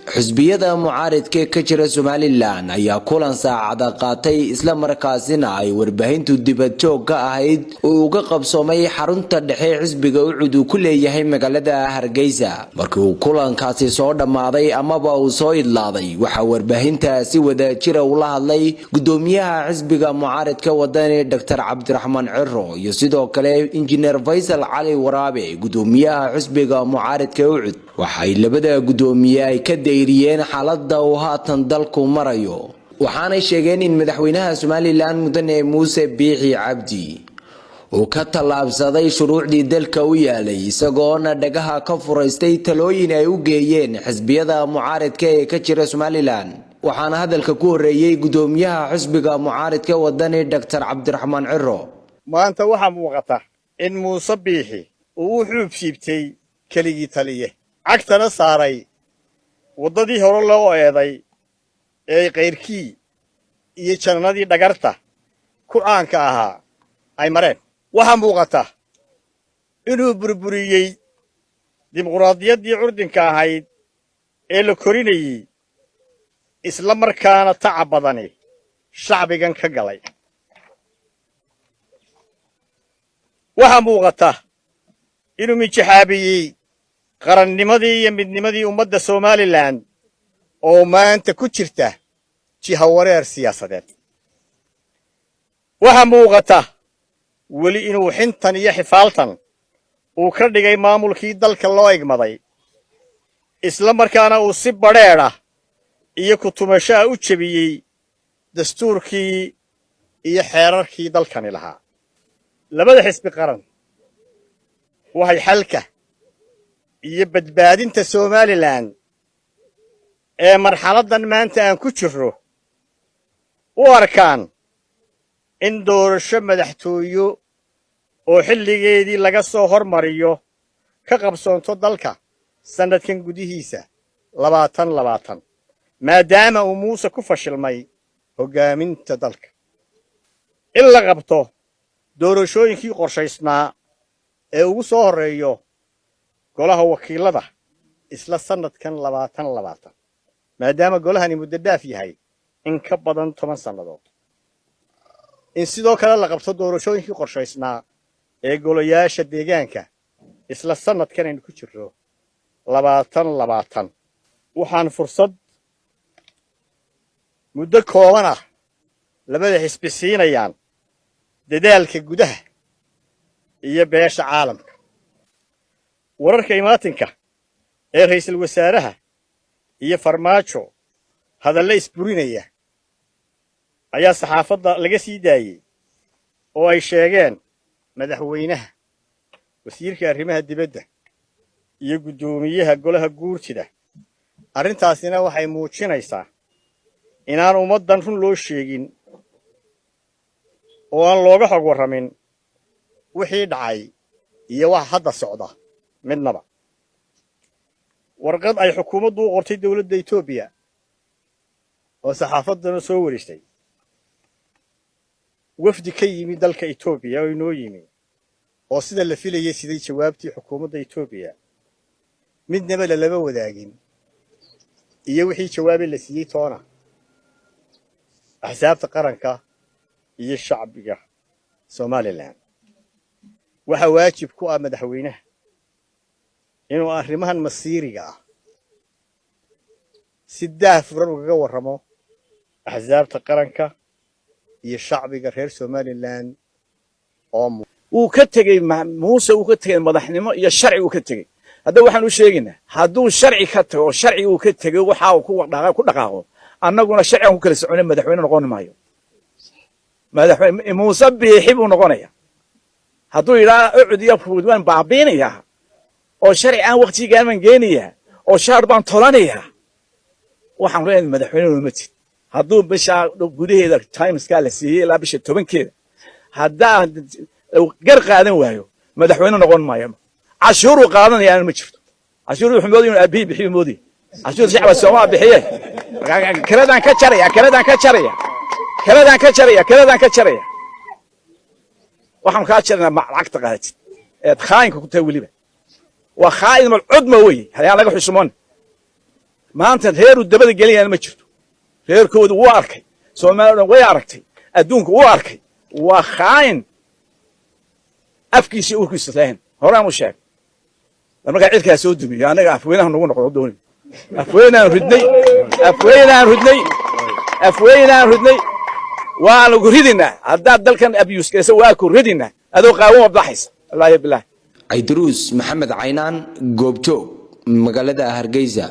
Xisbiyada mucaaridka ka jira Somaliland ayaa kulan saacada qaatay, isla markaasina ay warbaahintu dibad joog ka ahayd, uu uga qabsoomay xarunta dhexe xisbiga UCID uu ku leeyahay magaalada Hargeysa. Markii uu kulankaasi soo dhammaaday amaba uu soo idlaaday, waxaa warbaahinta si wadajira ula hadlay gudoomiyaha xisbiga mucaaridka Wadani, Dr Cabdiraxmaan Ciro, iyo sidoo kale Injineer Faysal Cali Waraabe, gudoomiyaha xisbiga mucaaridka UCID. Waxay labada gudoomiye ay ka dayriyeen xaalada uu haatan dalku marayo, waxaanay sheegeen in madaxweynaha Somaliland, mudane Muuse Biixi Cabdi, uu ka tallaabsaday shuruucdii dalka u yaalay, isagoona dhagaha ka furaystay talooyin ay u geeyeen xisbiyada mucaaridka ee ka jira Somaliland. Waxaana hadalka ku horeeyey gudoomiyaha xisbiga mucaaridka Wadani, Dr Cabdiraxmaan Ciro. Maanta waxaa muuqata in Muuse Biixi uu u xuub siibtay keligii taliye, cagtana saaray waddadii hore loo eeday ee kayrkii iyo jannadii dhagarta ku caanka ahaa ay mareen. Waxaa muuqata inuu burburiyey dimuqraadiyaddii curdinka ahayd ee la korinayey, isla markaana tacab badani shacbigan ka galay. Waxaa muuqata inuu mijaxaabiyey qarannimadii iyo midnimadii ummadda Somaliland oo maanta ku jirta jihawareer siyaasadeed. Waxaa muuqata weli inuu xintan iyo xifaaltan uu ka dhigay maamulkii dalka loo igmaday, isla markaana uu si badheedh ah iyo ku-tumasho ah u jebiyey dastuurkii iyo xeerarkii dalkani lahaa. Labada xisbi qaran waxay xalka iyo badbaadinta Somaliland ee marxaladdan maanta aan ku jirro u arkaan in doorasho madaxtooyo oo xilligeedii laga soo hormariyo ka qabsoonto dalka sannadkan gudihiisa 2020, maadaama uu Muuse ku fashilmay hoggaaminta dalka. In la qabto doorashooyinkii qorshaysnaa ee ugu soo horreeyo golaha wakiilada isla sannadkan 2020, maadaama golahani muddo dhaaf yahay in ka badan 10 sannadood. In sidoo kale la qabto doorashooyinkii qorshaysnaa ee golayaasha deegaanka isla sannadkan aynu ku jirro 2020. Waxaan fursad muddo kooban ah labada xisbi siinayaan dadaalka gudaha iyo beesha caalamka. Wararka imaatinka ee ra'iisul wasaaraha iyo Farmaajo hadallo isburinaya ayaa saxaafadda laga sii daayey oo ay sheegeen madaxweynaha, wasiirka arrimaha dibadda iyo guddoomiyaha golaha guurtida. Arrintaasina waxay muujinaysaa inaan ummaddan run loo sheegin oo aan looga xog warramin wixii dhacay iyo waxa hadda socda midnaba. Warqad ay xukuumaddu u qortay dowladda Etoobiya oo saxaafaddana soo warisay, wafdi ka yimi dalka Etoobiya oo inoo yimi oo sida la filayay siday jawaabtii xukuumadda Etoobiya midnaba lalama wadaagin iyo wixii jawaabe la siiyey toona axsaabta qaranka iyo shacbiga Somaliland. Waxaa waajib ku ah madaxweynaha inuu arrimahan masiiriga ah si daah furan ugaga warramo axsaabta qaranka iyo shacbiga reer Somaliland oo Wuu ka tegey Muuse, wuu ka tegey madaxnimo iyo sharci uu ka tegey. Hadda waxaan u sheegaynaa, hadduu sharci ka tago oo sharci uu ka tegey, waxa uu ku dhaqaaqo, annaguna sharcigan ku kala soconay. Madaxweyne noqon maayo, madaxweyne Muuse Biixi buu noqonaya. Hadduu yidhaa UCID iyo FUD waan baabiinayaa oo sharci aan waktigaan baan geenayaa oo shaar baan tolanayaa, waxaan leeyahay madaxweyne nooma tid. Hadduu bisha gudaheeda, timeskaa la siiyey ilaa bisha 10-keeda, haddaa gar qaadan waayo, madaxweyne noqon maayo. Cashuuruu qaadanayaana ma jirto. Cashuur wuxuu moodaya inuu aabihii bixiyo moodaya. Cashuur shacba Soomaa bixiye. Kiradaan ka jaraya, kiradaan ka jaraya, kiradaan ka jaraya, kiradaan ka jaraya. Waxaan kaa jaraynaa lacagta qaadatid eed khaayinka ku tahay. Weliba waa khaa'in malcudma weye, hayaan laga xusumoon. Maanta reeruu dabada gelinayana ma jirto. Reerkoodu wuu arkay, Soomaaliya o dhan way aragtay, adduunku wuu arkay. Waa khaain afkiisa urkiisa lahayn. Horaan u sheegay, markaa cirkaa soo dumiyo, annaga afweynaha nagu noqdo dooni. Afweynaan ridnay, afweynaan ridnay, afweynaan ridnay. Waanu ku ridinaa haddaad dalkan abuse garaysa, waa ku ridinaa adoo qaawan wabdaxaysa, wallaahi bilahi. Cayduruus Maxamed Caynaan, Goobjoog, magaalada Hargeysa.